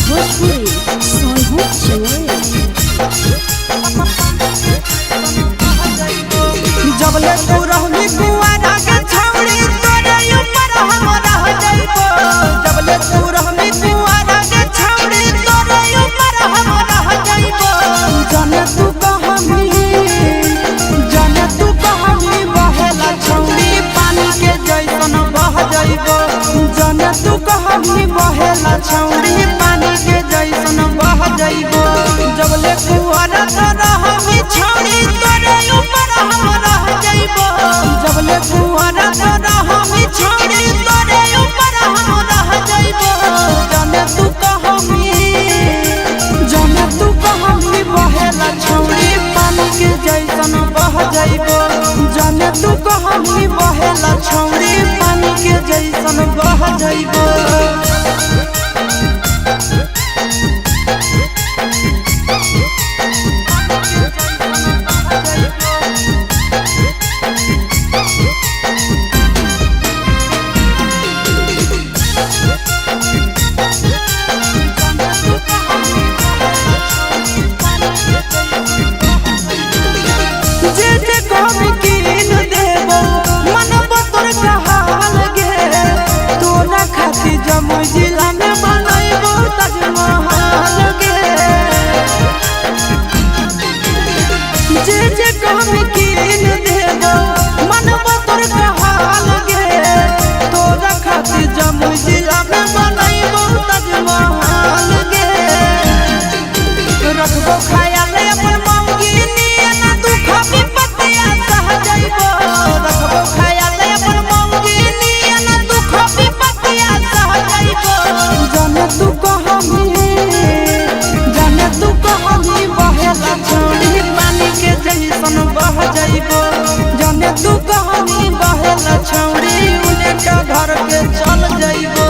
भोजपुरी सोनू चोरी। जबले तू रहली कुआरा के छौड़ी तोरे ऊपर हम रह जइबो। जबले तू रहली कुआरा के छौड़ी तोरे ऊपर हम रह जइबो। जाने तू कहमी, जाने तू कहमी बहेला छौड़ी पानी के जैसन बह जइबो। जाने तू कहमी बहेला छौड़ी पानी के जैसन बह जइबो। जबले कुआरा तो रहली छौड़ी तोरे ऊपर हम रह जइबो। जबले कुआरा तो रहली छौड़ी तोरे ऊपर हम रह जइबो। जाने तू कहमी, जाने तू कहमी बहेला छौड़ी पानी के जैसन बह जइबो। जाने तू कहमी बहेला छौड़ी पानी के जैसन बह जइबो। जे जे कहबी कीन देबो, मनबो तोर कहाल गे। तोरा खातिर जमुई जिला में बनैबो ताजमहल गे। जे जे कहबी कीन देबो, मनबो तोर कहाल गे। तोरा खातिर जमुई जिला में बनैबो ताजमहल गे। रखबो ख्याल अपन मौगी नियन दुख विपत्तिया सह जइबो। रखबो ख्याल अपन मौगी नियन दुख विपत्तिया सह जइबो। जाने तू कहमी, जाने तू कहमी बहेला छौड़ी पानी के जैसन बह जइबो। जाने तू कहमी बहेला छौड़ी उने का घर के चल जइबो।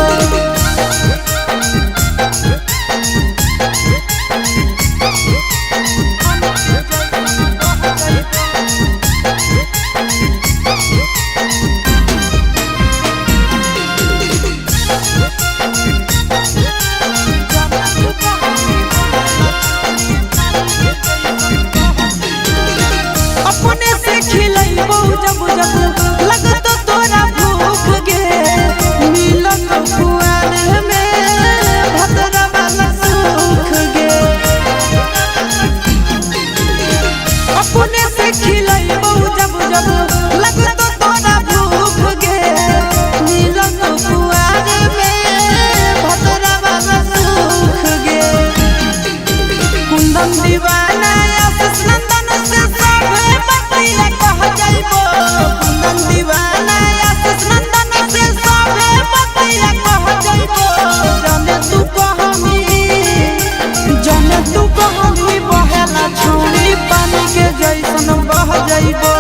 अपने से खिलैबो जब जब लगत तोरा भूख गे। मिलत कुआर में भतरा वाला सुख गे। अपने से खिलैबो जब जब लगत तोरा भूख गे। मिलत कुआर में भतरा वाला सुख गे। कुंदन दीवाना आशीष नंदन से सभे बतैया कह जइबो। कुंदन दीवाना आशीष नंदन से सभे बतैया कह जइबो। जाने तू कहमी, जाने तू कहमी बहेला छौड़ी पानी के जैसन बह जइबो।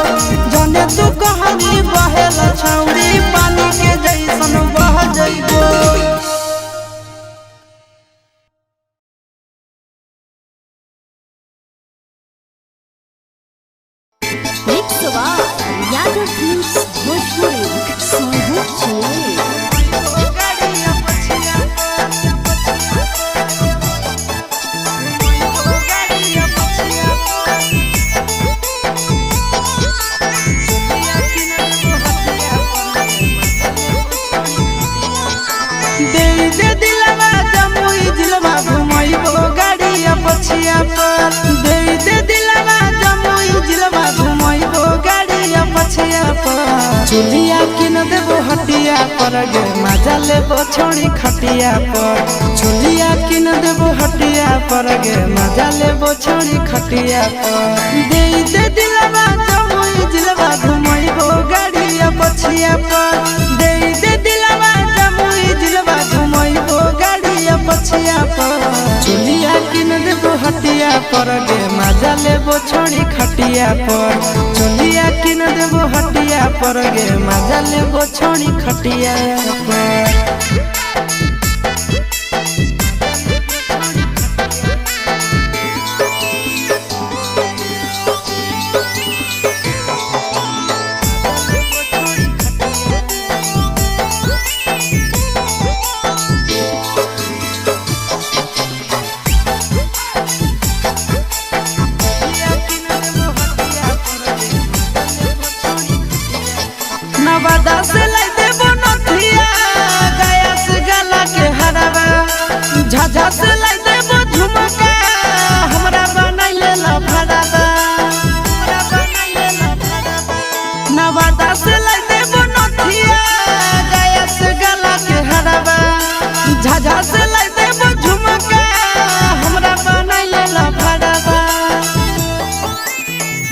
जाने तू कहमी बहेला छौड़ी पानी के जैसन बह जइबो। मिक्स बार यादव फिल्म्स भोजपुरी सोनू चोरी। दे दे दिलवा जमुई जिलवा घुमैबो गाड़िया पछिया पर। दे दे दिलवा जमुई जिलवा घुमैबो गाड़िया पछिया पर। चुलिया किन देबो हटिया पर गे, मजा लेबो छोड़ी खटिया पर। चुलिया किन देबो हटिया पर गे, मजा लेबो छोड़ी खटिया पर। दे दे दिलवा जमुई जिलवा घुमैबो गाड़िया पछिया पर। दे दे दिलवा जमुई जिलवा घुमैबो गाड़िया पछिया पर। चुलिया किन देबो हटिया पर गे, मजा लेबो छोड़ी खटिया पर। चुलिया किन देबो हटिया पर गे, मजा लेबो छोड़ी खटिया पर। झाझा से लाई देबो झुमका हमरा बनाइले ला भराबा। नवादा से लाई देबो नथिया गया से गला के हराबा। झाझा से लाई देबो झुमका हमरा बनाइले ला भराबा।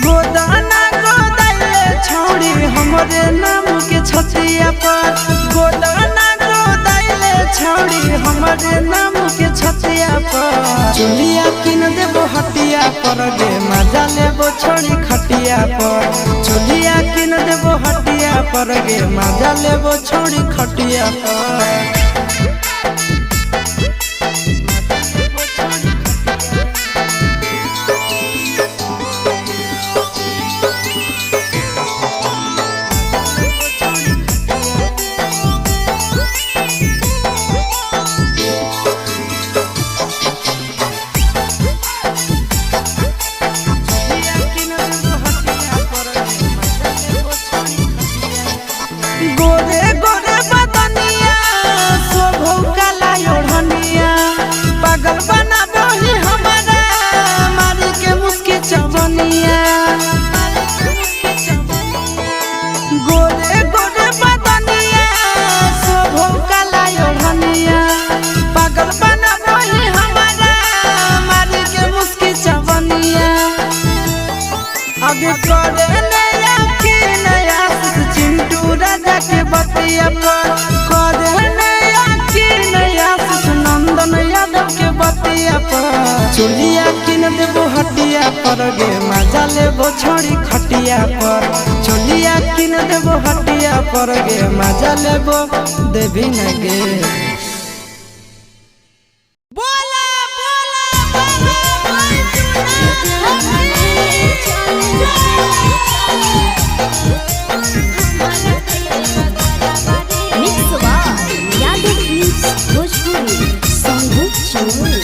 गोदाना गोदाइले छौड़ी हमरे नाम के छतिया पर। गोदाना गोदाइले छौड़ी हमरे नाम के छतिया पर। चुलिया किन देबो हटिया पर गे मजा लेबो छोड़ी खटिया पर। चुलिया किन देबो हटिया पर गे मजा लेबो छोड़ी खटिया पर। गोरे गोरे बदनिया शोभो काला ओढ़निया पागल बनाबही हमारा मारी के मुस्की चवनिया। गोरे गोरे बदनिया शोभो काला ओढ़निया पागल बनाबही हमारा मारी के मुस्की चवनिया। आगे करे नया के नया चिंटू राजा के बतिया पर। करे नया के नया नंदन यादव के बतिया पर। चुलिया किन देबो हटिया पर गे मजा लेबो छोड़ी खटिया पर। चुलिया किन देबो हटिया पर गे मजा लेबो देवी न गे। बोला बोला बाबा mix by Yadav films Bhojpuri Sanghu Chamoli.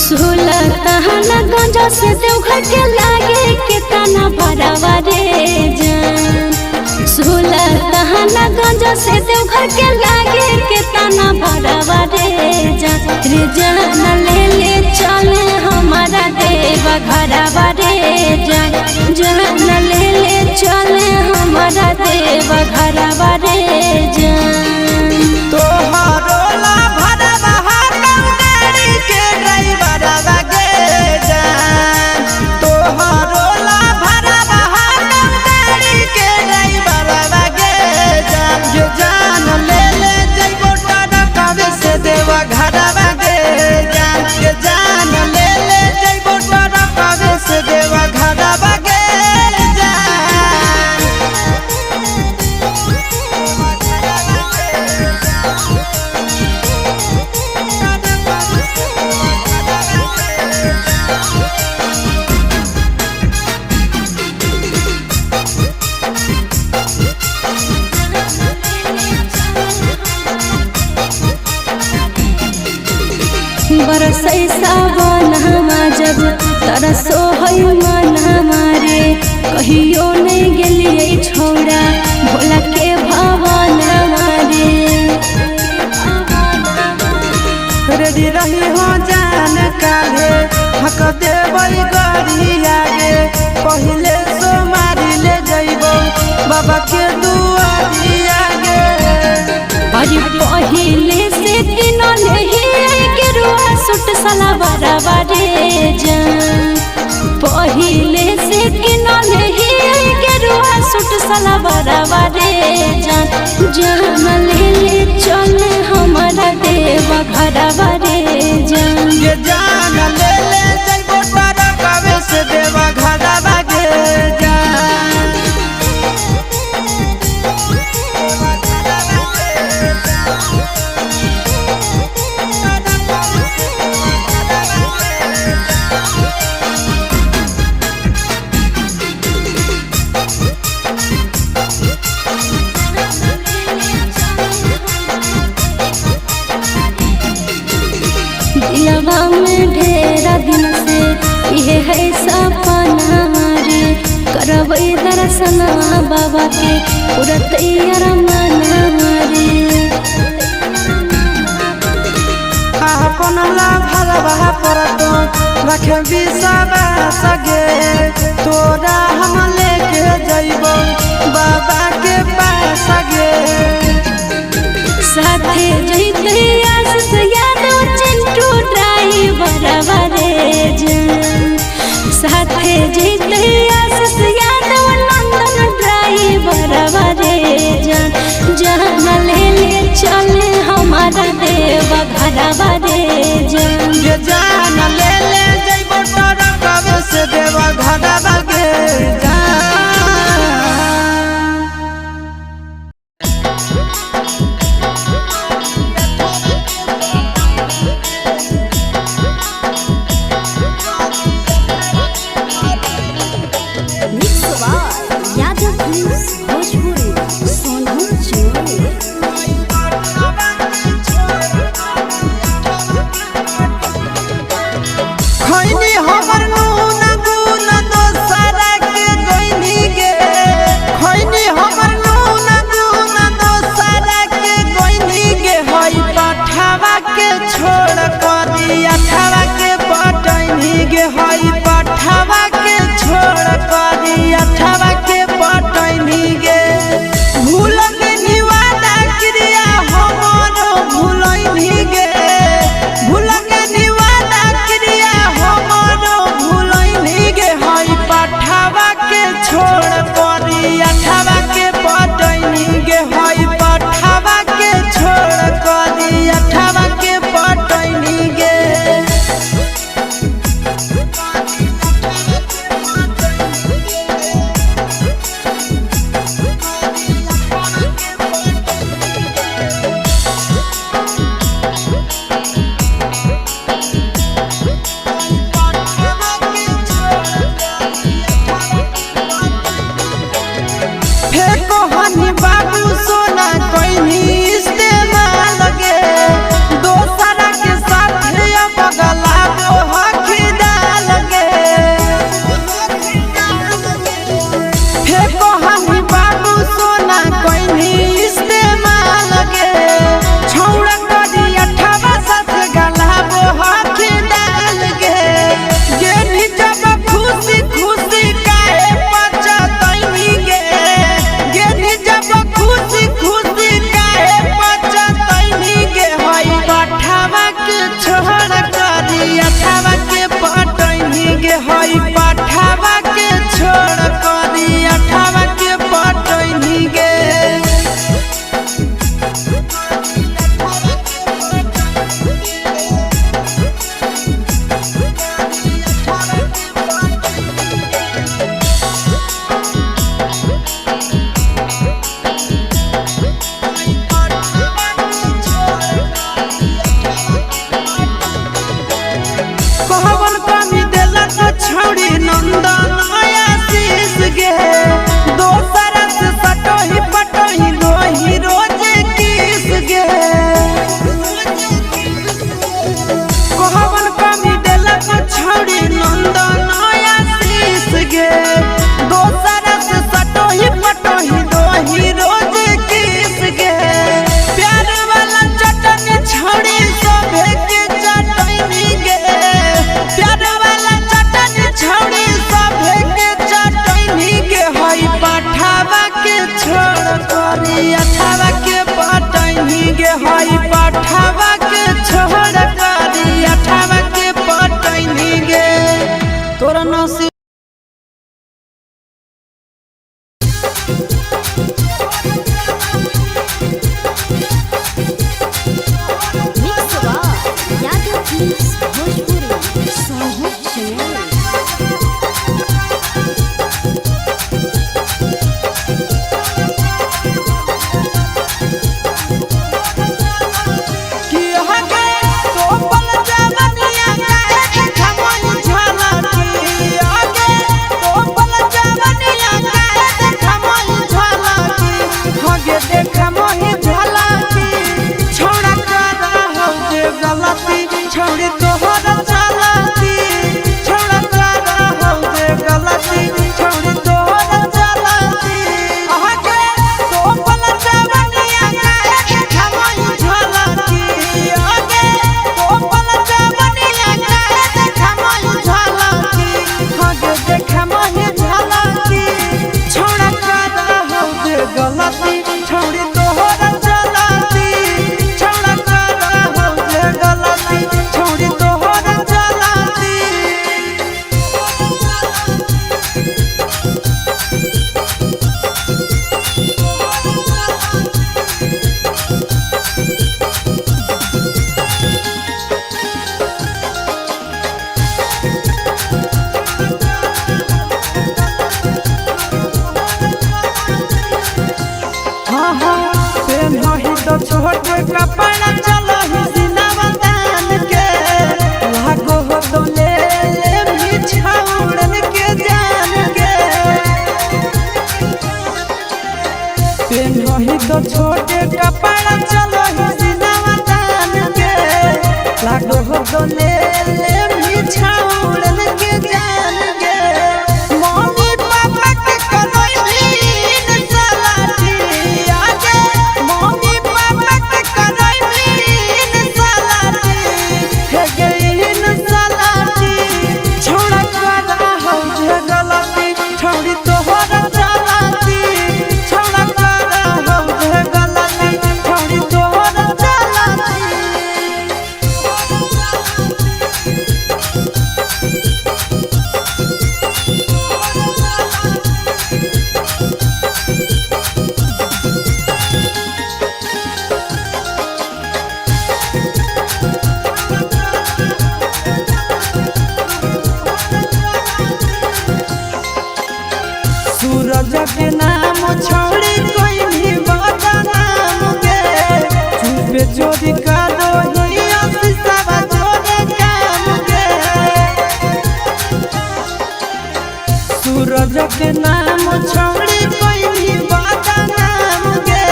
सोलह तहना गंजा से देवघर के लागे के तना भरावा रे जान। सोलह तहना गंजा से देवघर के लागे के तना भरावा रे जान। रे जान ले ले चले हमारा देवा घरावा रे जान। जान ले ले चले हमारा देवा घरावा रे जान। तोहरो ला भरवा हाकम गाड़ी के ड्राइवरवा गे जान। तोहरो ला भरवा हाकम गाड़ी के ड्राइवरवा गे जान। ये जान ले ले जइबो टरकावे से देवा घरवा गे जान। ये जान ले ले जइबो टरकावे से देवा घरवा गे जान। बरसै सावन जब तरसो है मन हमारे कहियो नहीं गेलियै छौड़ा भोला के भवन हमारे। रेडी रही हो जान काहे हक देबै गरिया गे। पहिले सोमारी ले जइबो बाबा के दुआरिया गे। अरे पहिले से किनल हे गेरुआ सूट सलवारवा रे जान। पहिले से किनल हे गेरुआ सूट सलवारवा रे जान। जान ले ले चल हमारा देवा घरवा रे जान। ये जान ले ले जइबो टरकावे से देवा घरवा गे जान। दिलवा में ढेरा दिन से ये है सपना रे। करबै दर्शनवा बाबा के पूरा तैयार मना रे। अपन ला भरवा पर तो रखे विश्वास गे, तोरा हम लेके जइबो बाबा के पास गे। साथे जइते आशीष यादव चिंटू ड्राइवर रे जान, साथे जइते आशीष यादव नंदन ड्राइवर रे जान, जान ले ले चले हमारा देव घरवा रे जान। ये जान ले ले जइबो ट्रकवे से देवा घरवा गे जान। Mix by Yadav news Bhojpuri Sonu Chamoli. खैनी हमर नून गुन दोसरा के गइनी गे, खैनी हमर नून गुन दोसरा के गइनी गे। हई पठावा के छोड़ करी अठावा के पटैनी गे, हई पठावा के छोड़ करी अठावा के पटैनी गे। भूल गेनी वादा क्रिया हमर भूलैनी गे, भूल गेनी वादा क्रिया हमर भूलैनी गे। हई पठावा के छोड़ करी अठावा के पटैनी गे, हई पठावा के छोड़ करी अठावा के पटैनी गे। फेको हनी बाबू सोना कोइनी इस्तेमाल गे, दोसरा के साथ अब गला हखी गे। फेको हनी बाबू सोना कोइनी इस्तेमाल गे, छौड़ा करी अठावा साथ गला हखी डाल गे। गेनी जब खुशी खुशी काहे पचतैनी गे, गेनी जब खुशी खुशी काहे पचतैनी गे। हई पठावा के छोड़ करी अठावा के पटैनी गे, हई पठावा के छोड़ करी अठावा के पटैनी गे। कहवन कमी देलक छौड़ी नंदन आशीष गे, दोसर से सटोही पटोही लोही रोज किस गे। कहवन कमी देलक छौड़ी नंदन आशीष गे, दोसर से सटोही पटोही लोही रोज किस गे। प्यार वाला चटनी छौड़ी सभे के चटनी गे, प्यार वाला चटनी छौड़ी सभे के चटनी गे। हई पठावा के छोड़ करी अठावा के पटैनी गे, हई पठावा के छोड़ करी अठावा के पटैनी गे। तोरा नसीब mix by Yadav news Bhojpuri Sonu Chamoli. कि हगे तोपल जवनिया काहे देखा मोहि झलकी, हगे तोपल जवनिया काहे देखा मोहि झलकी, हगे देखा मोहि झलकी। छौड़ा कर हौ जे गलती, छौड़ी तो तो छोट कपड़ा चलो ही सिनावा दान के लागो हो तो ले ले बिछाउड़न के जान के। पेनही तो छोटे कपड़ा चलो ही सिनावा दान के लागो हो तो ले ले बिछाउड़न के जान के। मम्मी पापा के करैबीन सलाटी आगे, मम्मी पापा के करैबीन सलाटी हे गईन सलाटी। छोड़ा करा हो जे गलती छोड़ी तोहर चलाती, छोड़ा करा हो जे गलती छोड़ी तोहर चलाती। सूरज के नाम छोड़ी कोई भी बदनाम के चुपे चोरी करो ही अफसवा जोरे काम के। सूरज के नाम छोड़ी कोई भी बदनाम के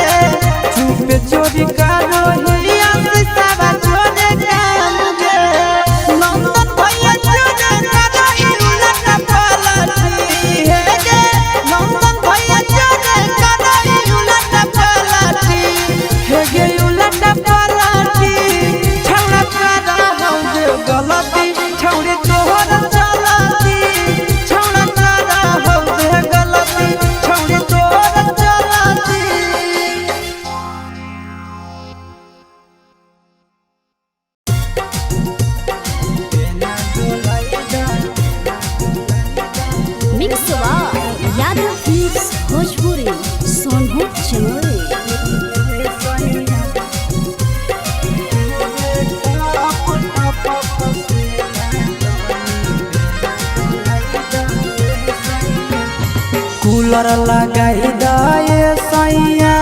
चुपे चोरी करो ही अफसवा जोरे काम के। नंदन भैया चोरे करो ही उलट पलटी हे गे, नंदन भैया चोरे करो ही उलट पलटी हे गे उलट पलटी। छौड़ा करा हौ जे गलती छौड़ी तोहर चलती, छौड़ा करा हौ जे गलती छौड़ी तोहर चलती। Mix by Yadav films Bhojpuri Sonhu Chamoli. Cooler लगाई दए सैया,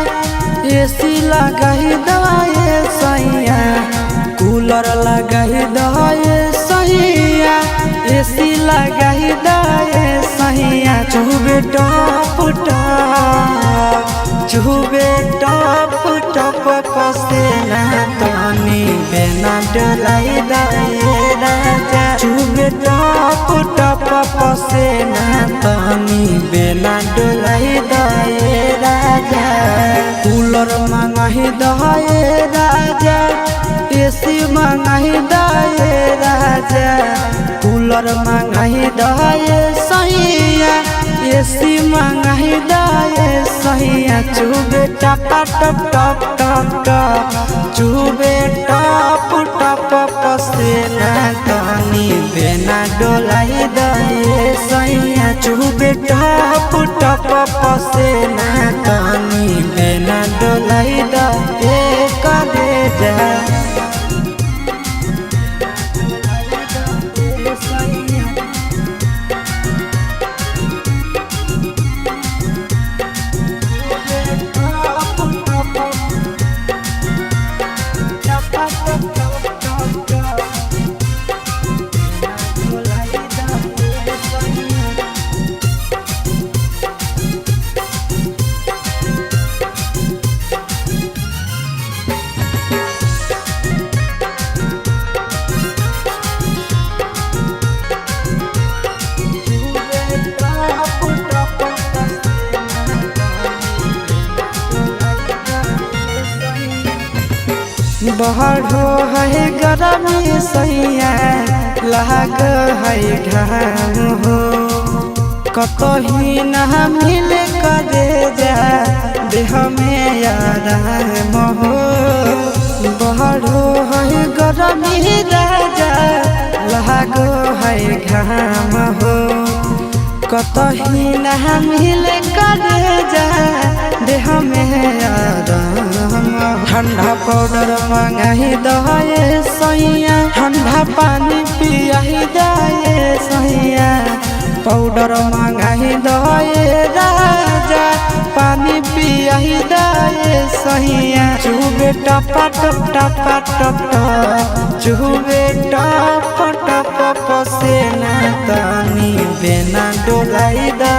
एसी लगाई दए सैया, कूलर लगाई दए सैया, एसी लगाई दए सैया। चुबे टप टप चुबे टप टप पसेना तनी बेना डोलाई दए राजा। चुबे टप टप पसेना तनी बेना डोलाई दए राजा। कूलर मंगाही दए राजा, एसी मंगाही दए राजा, कूलर मंगाही दए सैया, एसी मंगाही दए सैया। चुबे टप टप टप टप टप चुबे टप टप पसेना तनी बेना डोलाई दए सैया। चुबे टप टप पसेना तनी बेना डोलाई दए करे जा। बढ़ो है गरमी सैया लाग है घाम हो, कतही ना मिल करे जा देह में आराम हो। बढ़ो है गरमी राजा लाग है घाम हो, कतही ना मिल करे जा देह में आराम। ठंडा पाउडर मंगाही दए सैया, ठंडा पानी पियाही दए सैया, पाउडर मंगाही दए राजा, पानी पियाही दए सैया। चुबे चुबे टपा टप टपा टप टप, चुबे टप टप पसेना तनी बेना डोलाई दे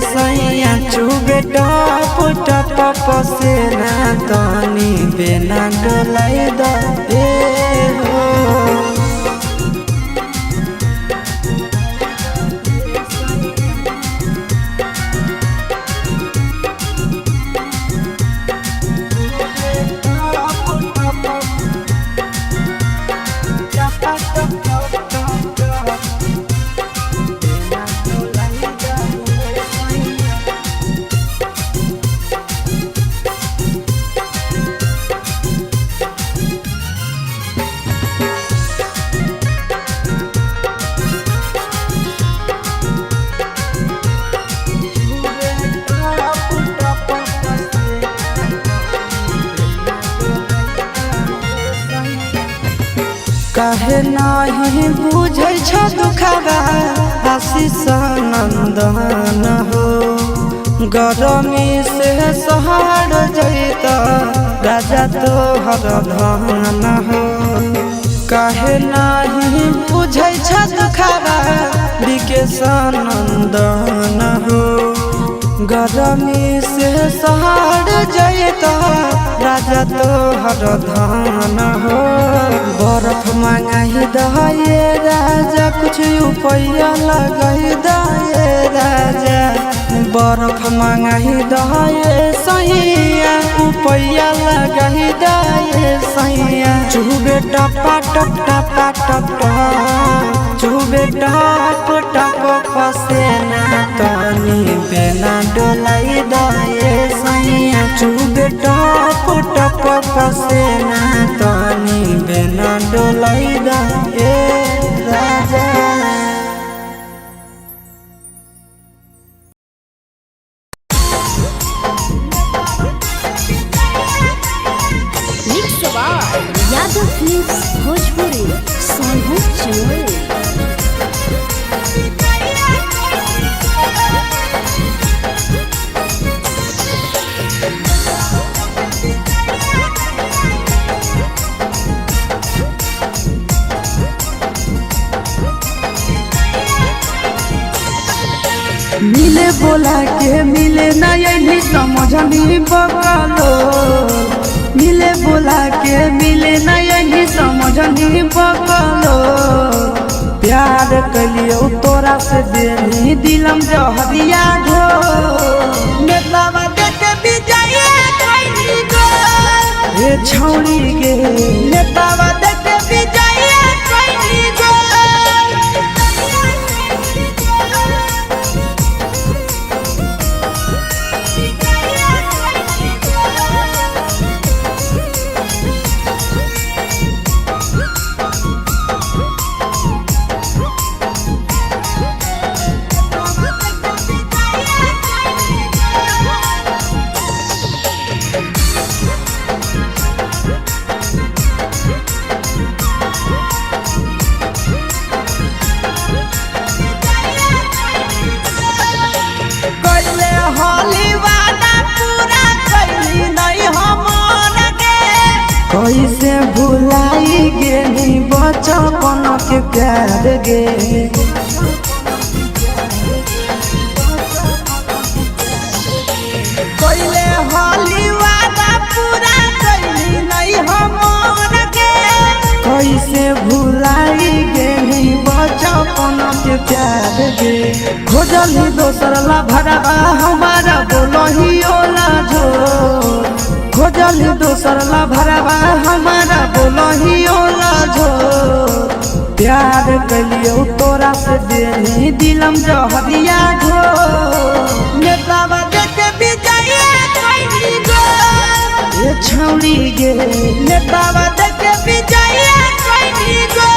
सैया, चुबे टप टप पसेना तनी बेना डोलाई दे हो। काहे नाही बुझै छ दुखबा आशीष नंदन हो, गरमी से सहर जैत राजा तोहर धन हो। काहे नाही बुझै छ दुखबा विकेश नंदन हो, गरमी से सहर जैत राजा तोहर धन हो। बर्फ मंगाई दे राजा, कुछ रुपया लगाई दे राजा, बर्फ मंगाई दे सैया, रुपया लगाई दे सैया। चुबे टपा टप टपा टप टप, चुबे टप टप पसेना तनी बेना डोलाई दे सैया, चुबे टप टप पसेना तनी बेना डोलाई दे राजा। Mix by Yadav films Bhojpuri Sonu Chamoli. मिले बोला के मिले ना यही समझनी बकलो, मिले बोला के मिले ना यही समझनी बकलो। प्यार कलियो तोरा से देनी दिलम जहरिया घो, नेतावा देख विजय कैली गो हे छौड़ी गे, नेतावा देख विजय कैली गो। कैसे भुलाई गेली बचपन के प्यार गे, कैले होली वादा पूरा कैली नहीं हमर गे, कैसे भुलाई गेली बचपन के प्यार गे। खोजली दोसर ला भरवा हमारा बोलही ओला झो, खोजली दोसर ला भरवा हमारा बोलही ओला झो। प्यार कलियो तोरा से देनी दिलम जहरिया घो, नेतावा देख विजय कैली गो ये छौड़ी गे, नेतावा देख विजय कैली गो।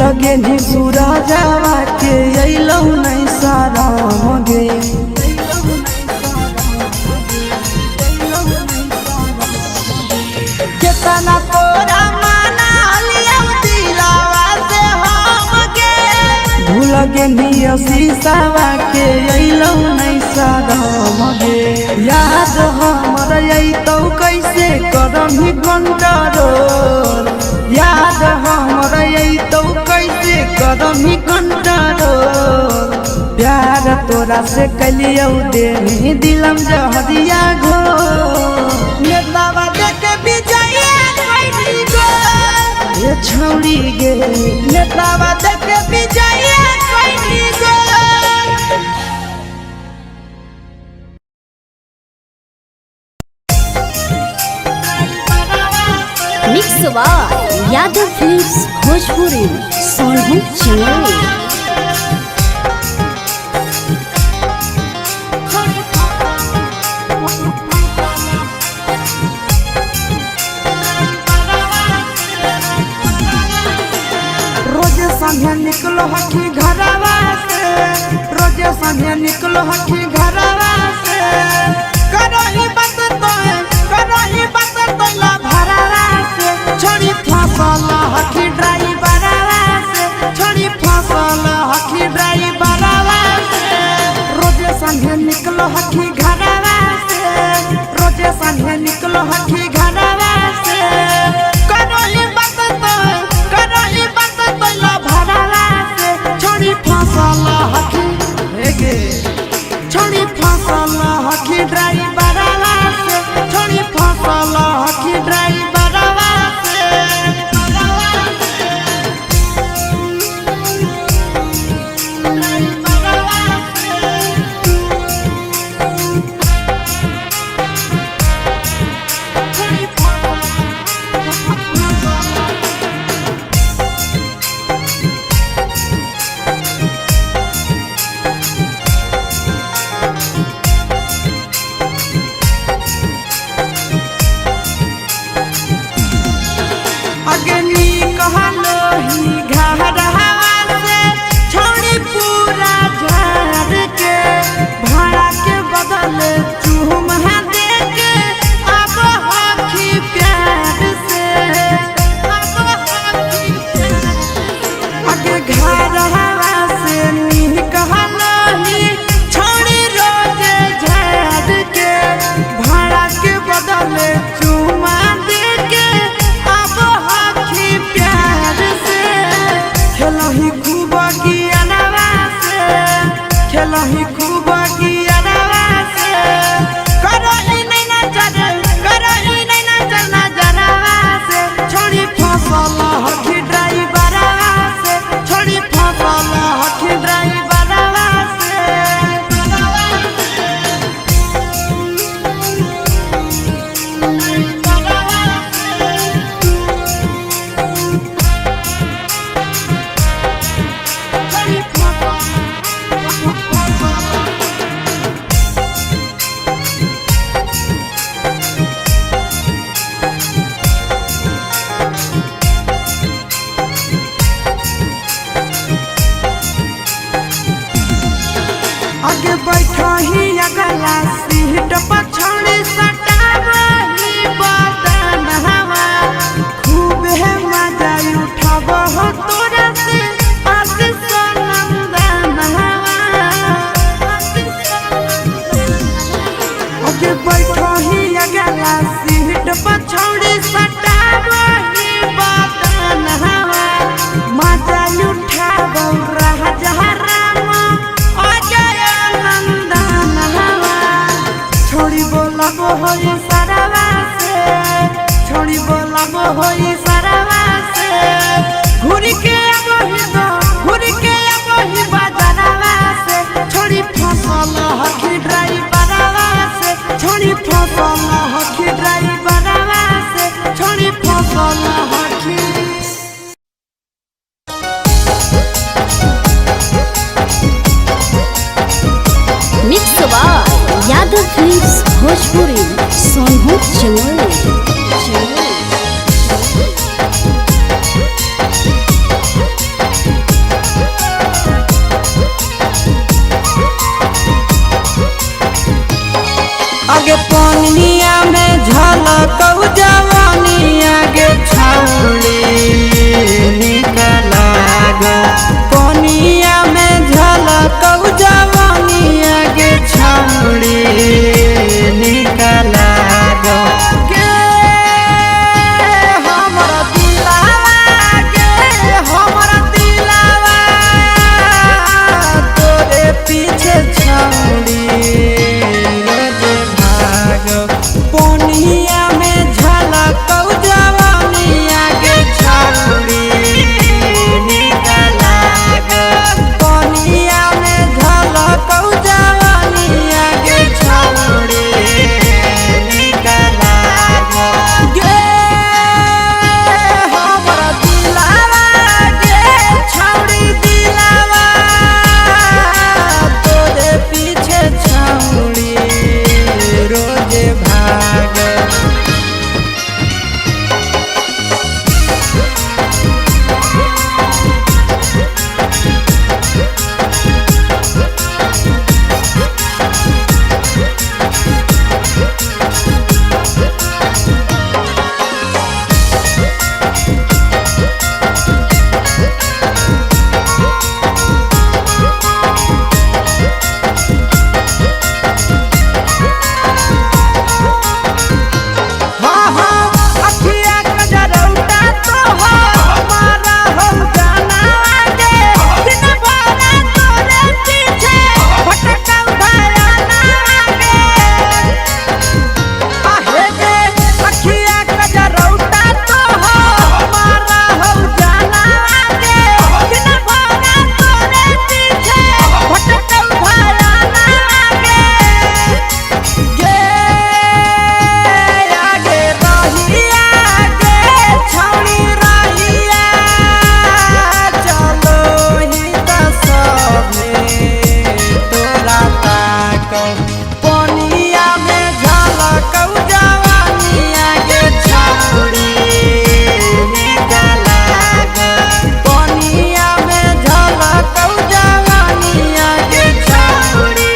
लगे नी सूरजवा के अइलौ नहीं शरम गे। केतना तोरा माना लियौ दिलावा से हम गे। भूल गे नी शीशावा के अइलौ नहीं शरम गे। याद हमर अइतौ कैसे करम कंट्रोल। याद हमर अइतौ कैसे करम कंट्रोल। प्यार तोरा से कलियौ देनी दिलम जहरिया घो। नेतावा देख विजय कैली गो ये छौड़ी गे। नेतावा देख विजय कैली गो। Mix by Yadav films Bhojpuri Sonu Channel. रोज संध्या निकलो हखी घरवा से। रोज संध्या निकलो हखी घरवा से। करही बात तोय करही बात तोला भरवा से। छोड़ी फसल हखी ड्राइवरवा से। छोड़ी फसल हखी ड्राइवरवा से। रोज संध्या निकलो हखी घरवा से। रोज संध्या निकलो हखी घरवा से। करही बात तोय करही बात तोला भरवा से। छोड़ी फसल हखी गे। छोड़ी फसल हखी ड्राइवरवा से। छोड़ी फसल हखी ड्राइवरवा से। अग्नि कहलो ही घरवा से। छोड़ी पूरा झाड़ के भाड़ा के बदले चूम दे के अब हखी प्यार से। अब हखी प्यार अगे घरवा से नी कहलो ही छोड़ी रोज झाड़ के भाड़ा के बदले चूमा दे के अब हखी प्यार से। खेलही खूब गियनवा से। खेलही खूब गियनवा से। करही नहीं नजर करही नहीं नजर नजरवा से। छोड़ी फसल हखी ड्राइवरवा से। छोड़ी फसल हखी ड्राइवरवा से। आगे बैठो ही अगला सीट पर छोड़ी सटावही बदन हवा। खूब है मजा उठाब हो तोरा से आशीष नंदन हवा। आगे बैठो ही अगला सीट पर छोड़ी सटावही बदन हवा। मजा उठाब राजा राम अजय नंदन हवा। छोड़ी बोलब हो सारा। आगे पनिया में झलक जवानी आगे छौड़ी निकलाग। पनिया में झलक जवानी आगे छौड़ी निकलाग। गे हमरा दिलावा, गे हमरा दिलावा, तोरे पीछे छौड़ी रोज भाग। पनिया में झलक जवानी आगे छौड़ी निकलाग। पनिया में झलक जवानी आगे छौड़ी निकलाग। गे हमरा दिलावा, गे छौड़ी दिलावा, तोरे पीछे छौड़ी रोज भाग। हाँ हाँ अखिया कजरौटा तोहर मारा हो जाना गे, दिन भरा तोरे पीछे भटकौ भयाना गे। आहे गे अखिया कजरौटा तोहर मारा हो जाना गे, दिन भरा तोरे पीछे भटकौ भयाना गे। गे आगे रहिया, गे छौड़ी रहिया, चलो ही त सभे तोरा ताकौ। पनिया में झलकौ जवानी आगे छौड़ी निकलाग। पनिया में झलकौ जवानी आगे छौड़ी।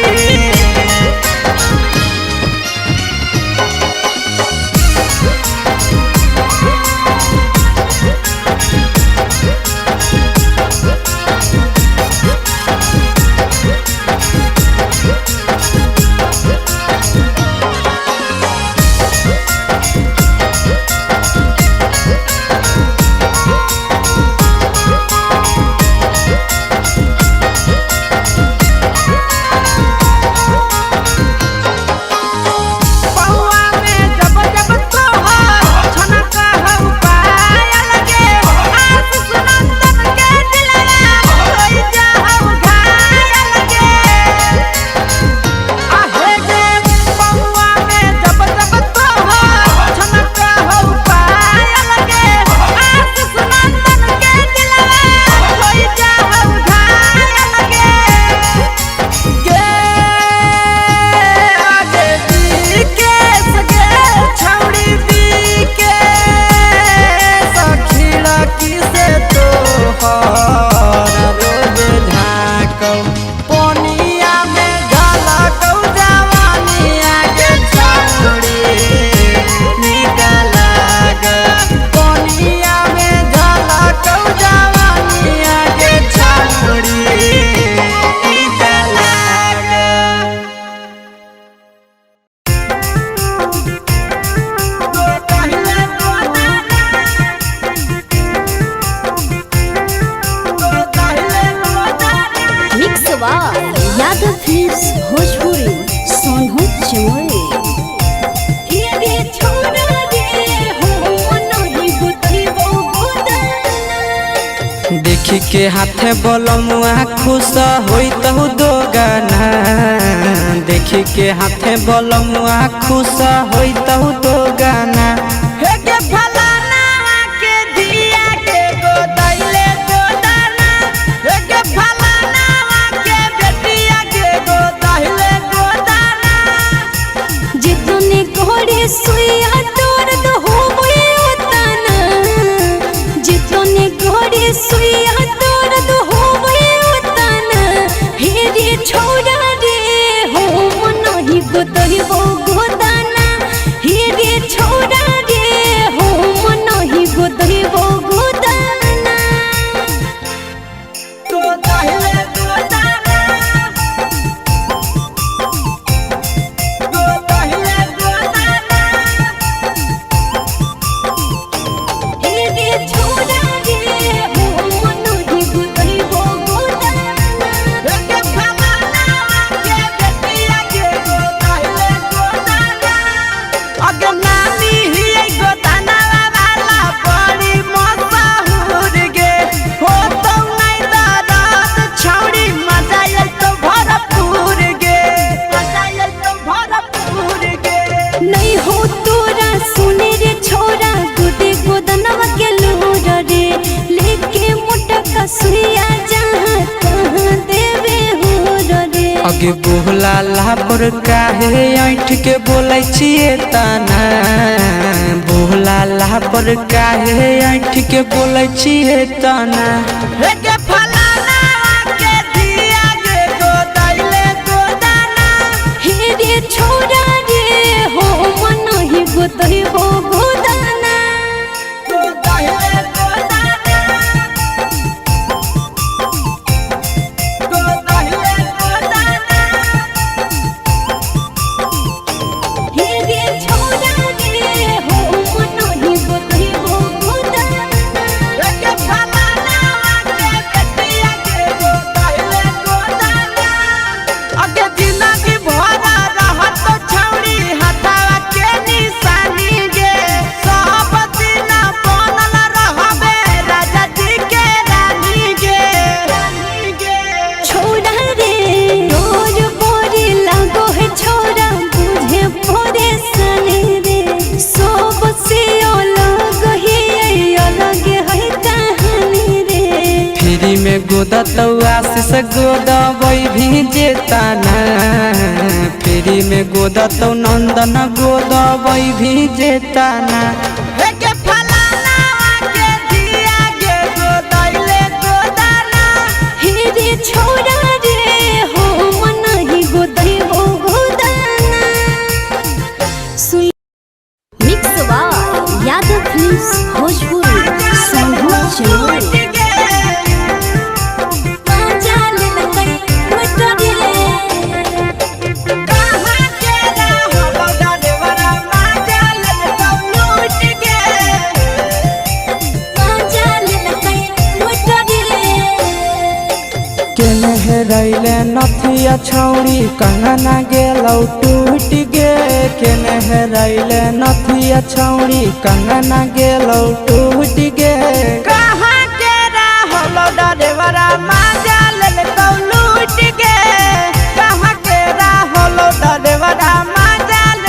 पौआ में जब जब तोहर छनक हौ पायल गे, आशीष नंदन के दिलवा होई जाहौ घायल गे। आहे गे पौआ में जब जब तोहर छनक हौ पायल गे, आशीष नंदन के दिलवा होई जाहौ घायल गे। गे आगे बीकेस गे छौड़ी बीकेस, खिड़की से तोहर रोज झाँकौ। पनिया में झलकौ जवानी आगे छौड़ी निकलाग। पनिया में झलकौ जवानी आगे छौड़ी निकलाग। Mix by Yadav films Bhojpuri Sonu Jamui. देखी के हाथे बलमुआ खुश होई तहु दो गाना। देखी के हाथे बलमुआ खुश होई तहु दो गाना। हे के फलाना के धिया के गोदैले गोदाना, हे के फलाना के बेटिया के गोदैले गोदाना। जितने घोड़े सुइया तोर दो होवे उतना, जितने घोड़े सुइया तोर दो होवे उतना, हे रे छोड़ा रे हो मनही गोतही हो गोदाना। सुइया जहाँ तहाँ देवे हो रे। अगे बोला ला पर काहे ऐठ के बोलै छियै तना, बोला ला पर काहे ऐठ के बोलै छियै तना। हे के फलाना के धिया गे गोदाइले गोदाना। हे रे छोरा रे हो मन ही गोतई हो गोदाना। गोदाइले गोदाना, गोदाइले गोदाना। हे रे छोरा रे हो मन ही गोतई हो गोदाना। के फलाना के बेटिया के गोदाइले गोदाना। अगे जिंदगी भरा रहत छौड़ी हथवा के निशानी गे, सब दिन बनल रहबे राजा जी के रानी गे। छोरा रे रोज बोरी लागो है छोरा बुझे भोरे सने रे, सब से अलग ही अलग है कहानी रे। फ्री में गोदतौ आशीष गोदबै भी जेताना, फ्री में गोदतौ नंदन गोदबै भी जेताना। हे के फलाना के धिया गे गोदाइले गोदाना। हे रे छोरा रे हो मन ही गोदई हो गोदाना। सुन mix by Yadav films Bhojpuri Sonu Chamoli. जाल लकई मोटर रे। कहाँ के रहलो डरेवरा माजल लूट गे। जाल लकई मोटर रे। केने हेरैले नथिया छौरी कंगना गेलौ टूट गे, केने हेरैले नथिया छौरी कंगना गेलौ टूट गे। कहाँ के रहलो डरेवरा माजल लूट गे, कहाँ के रहलो डरेवरा माजल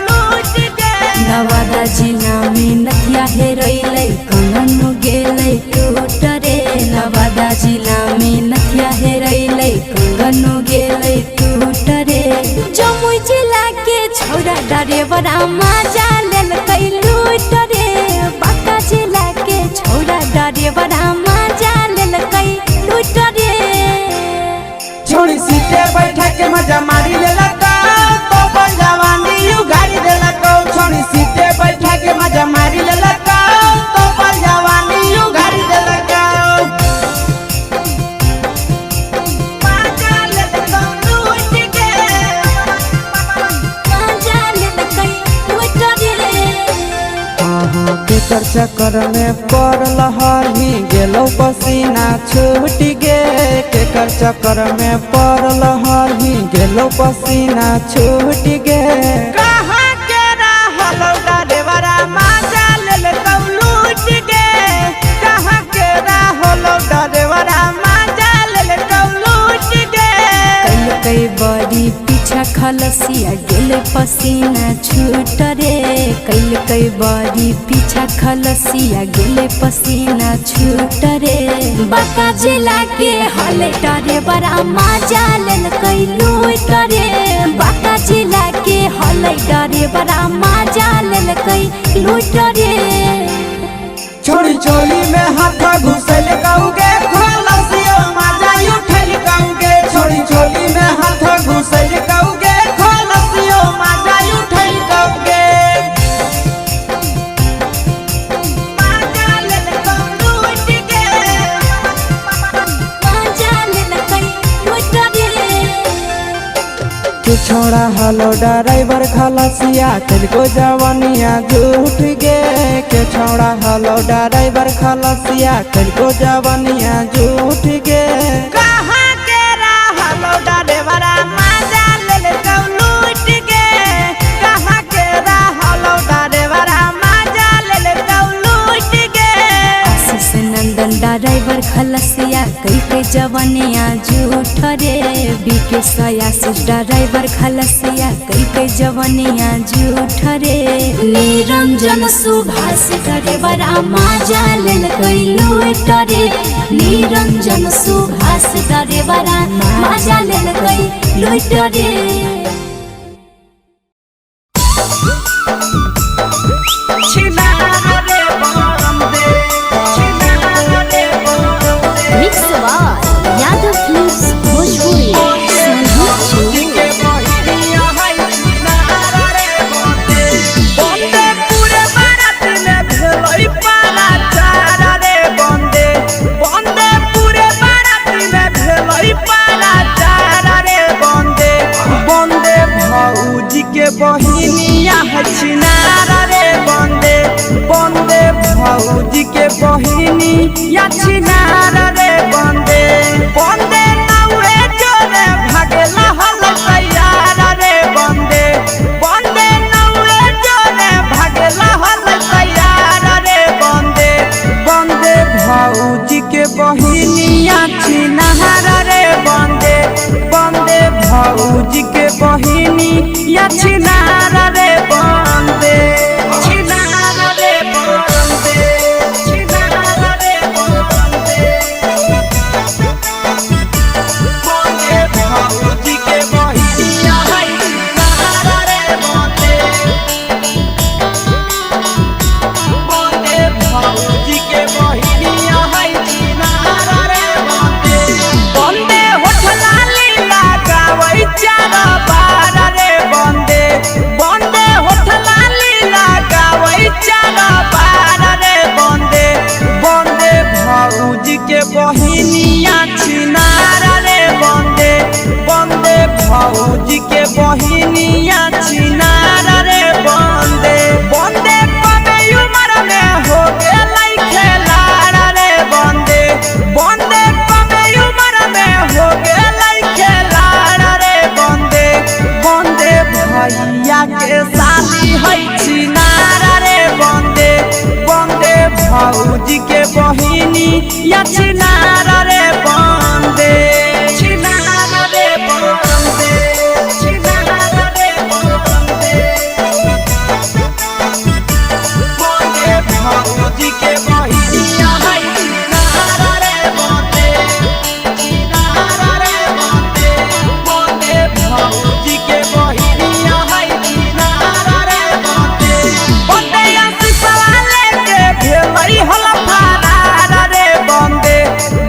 लूट गे। नवादा जिला में नथिया हेरैलै कंगन गेलै टूट रे। नवादा जिला में नथिया हेरैलै कंगन गेलै टूट रे। जमुई जिला के छौरा डरेवरा माजा लेलकै लूट रे। बांका जिला के छौरा डरेवरा माजा लेलकै लूट रे। छोड़ी सीटे बैठा के मजा मारी लेलक, तो बन जवानी उगारी देलक। छोड़ी सीटे बैठा के मजा मारी लेलक, तो बन जवानी उगारी देलक। मजा लेलक लूट गे। माजा लेलकै लूट रे। केकर चक्कर में पड़ल हही गेलौ पसीना छूट गे, केकर चक्कर में पड़ल हही गेलौ पसीना छूट गे। कहाँ के रहलौ डरेवरा माजा लेलकौ लूट गे, कहाँ के रहलौ डरेवरा माजा लेलकौ लूट गे। कई बड़ी पीछा खलसिया गेल पसीना छूट रे। कैल बड़ी पीछा खलसिया गेल पसीना छूट रे। बांका जिला के हले डरे बड़ा माजा लेलकै लूट रे। बांका जिला के हले डरे बड़ा माजा लेलकै लूट रे। छोड़ी चोली में हाथ घुसल कहूगे, खोलसियो मजा उठल कहूगे। छोड़ी चोली में हाथ घुसल कहूगे, खोलसियो मजा उठल कहूगे। मजा लेलकौ लूट गे। माजा लेलकै लूट रे। के छोड़ा हलो ड्राइवर खलासिया तेलको जवानिया झूठ गे, के छोड़ा हलो ड्राइवर खलासिया तेलको जवानिया झूठ गे। कहाँ के रहलो ड्राइवरा मजा लेलकौ लूट गे, कहाँ के रहलो ड्राइवरा मजा लेलकौ लूट गे। आशीष नंदन चंदन ड्राइवर खलसिया कई के जवनिया झूठ रे। बीके सयासी ड्राइवर खलसिया कई के जवनिया झूठ रे। निरंजन सुभाष ड्राइवर माजा लेल कैलू रे। निरंजन सुभाष ड्राइवर माजा लेल कैलू रे। Mix by Yadav films Bhojpuri Sonu Chinu. के बहिनिया छिनारा रे बंदे बंदे भौजी के बहिनी या छिनारा रे बंदे बंदे नौए जोरे भागेला हल तैयार रे बंदे बंदे नौए जोरे भागेला हल तैयार रे बंदे बंदे भौजी के बहिनिया छिनारा रे बंदे बंदे भौजी के बहिनी या छिनारा रे बंदे छिनारा रे बंदे छिनारा रे बंदे बंदे भौजी के बहिनिया है छिनारा रे बंदे बंदे भौजी के बहिनिया है छिनारा रे बंदे बंदे होठ लाली लगावै चार बार रे बंदे बंदे होठ लाली लगावै चार बार रे बंदे बंदे भौजी के बहिनिया छिनारा रे बंदे बंदे भौजी के बहिनिया छिनारा रे बंदे बंदे कबे उमर में हो गेलै खेलारा रे बंदे बंदे कबे उमर में हो गेलै खेलारा रे बंदे बंदे भैया के साली है छिनारा रे बंदे बंदे भौजी के बहिनी या छिनारा रे बंदे छिनारा रे बंदे छिनारा रे बंदे बंदे भौजी के बहिनिया है छिनारा रे बंदे छिनारा रे बंदे बंदे भौजी के बहिनिया है छिनारा रे बंदे बंदे आशीषवा लेके भेलै हल फरार रे बंदे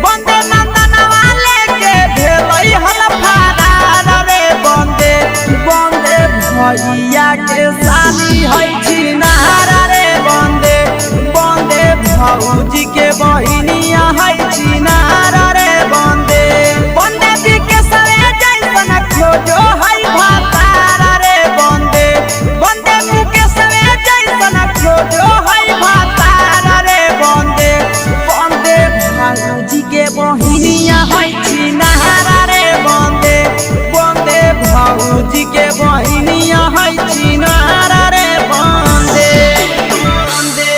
बंदे नंदनवा लेके भेलै हल फरार रे बंदे बंदे भैया के साली है छिनारा रे बंदे बंदे भौजी के बहिनिया है छिनारा रे बंदे बंदे जी के सरे जैसन खोजो है भातारा रे बंदे बंदे मुकेशवे जैसन खोजो है भातारा रे बंदे बंदे भौजी के बहिनिया है छिनारा रे बंदे बंदे भौजी के बहिनिया है छिनारा रे बंदे बंदे।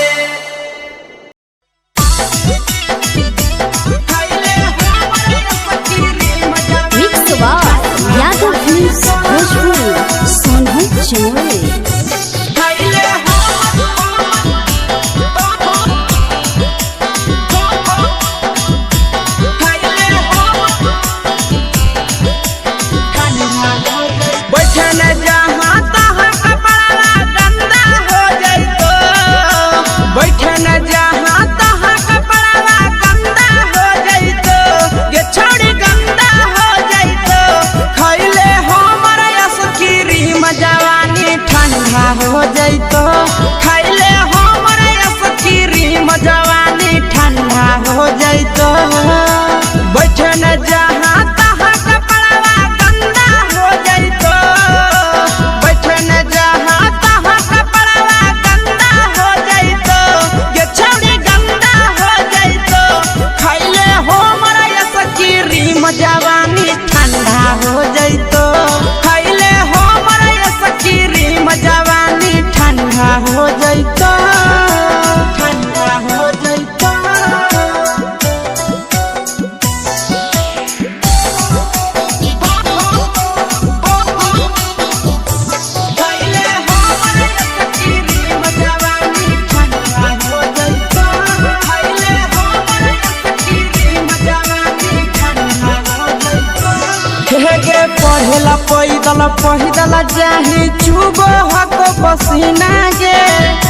पैदल पैदल जाही चुबो हको पसीना गे।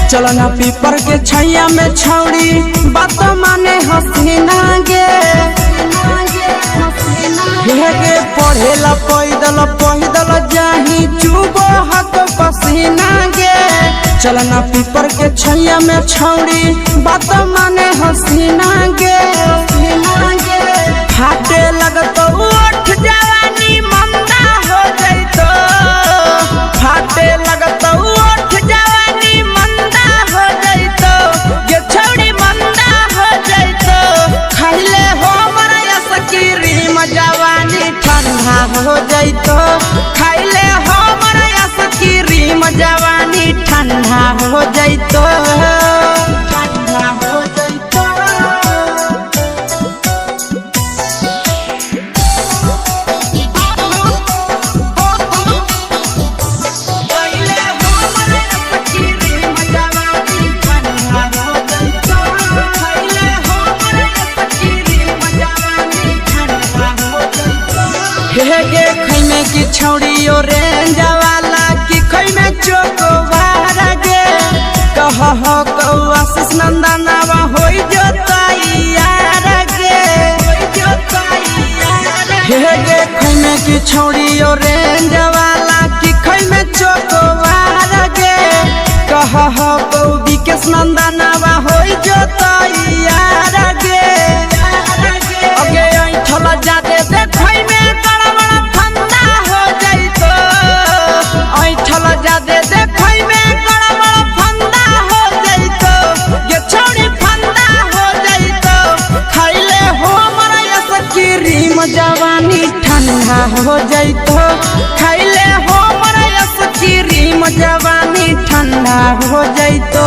चलना पीपर के छैया में छौड़ी बात माने हसीना गे। हे गे पढ़ेला पैदल पैदल जाही चुबो हको पसीना गे। चलना पीपर के छैया में छौड़ी बात माने हसीना गे। फाटे लगतो उठ जवानी मंदा हो जैतो। फाटे लगतो उठ जवानी मंदा हो जैतो ये छौड़ी मंदा हो जैतो। खैले हो मरा आइसक्रीम जवानी ठंडा हो जैतो। खैले हो मरा आइसक्रीम जवानी ठंडा हो जैतो। ठंडा हो जैतो। हे गे खैमे की छौड़ी ऑरेंज वाला की खैमे चोकोबार गे। कह हो कौआ आशीष नंदनवा होई जोताई यार गे। हे गे खैमे की छौड़ी ऑरेंज वाला की खैमे चोकोबार गे। कह हो कौ विकेश नंदनवा होई जोताई यार गे। अगे ऐठल जादे देखै में बड़ा बड़ा फंदा हो जैतो। ऐठल जादे देखै में बड़ा बड़ा फंदा हो जैतो ये छौड़ी फंदा हो जैतो। खैले हो मरा आइसक्रीम जवानी ठंडा हो जैतो। खैले हो मरा आइसक्रीम जवानी ठंडा हो जैतो।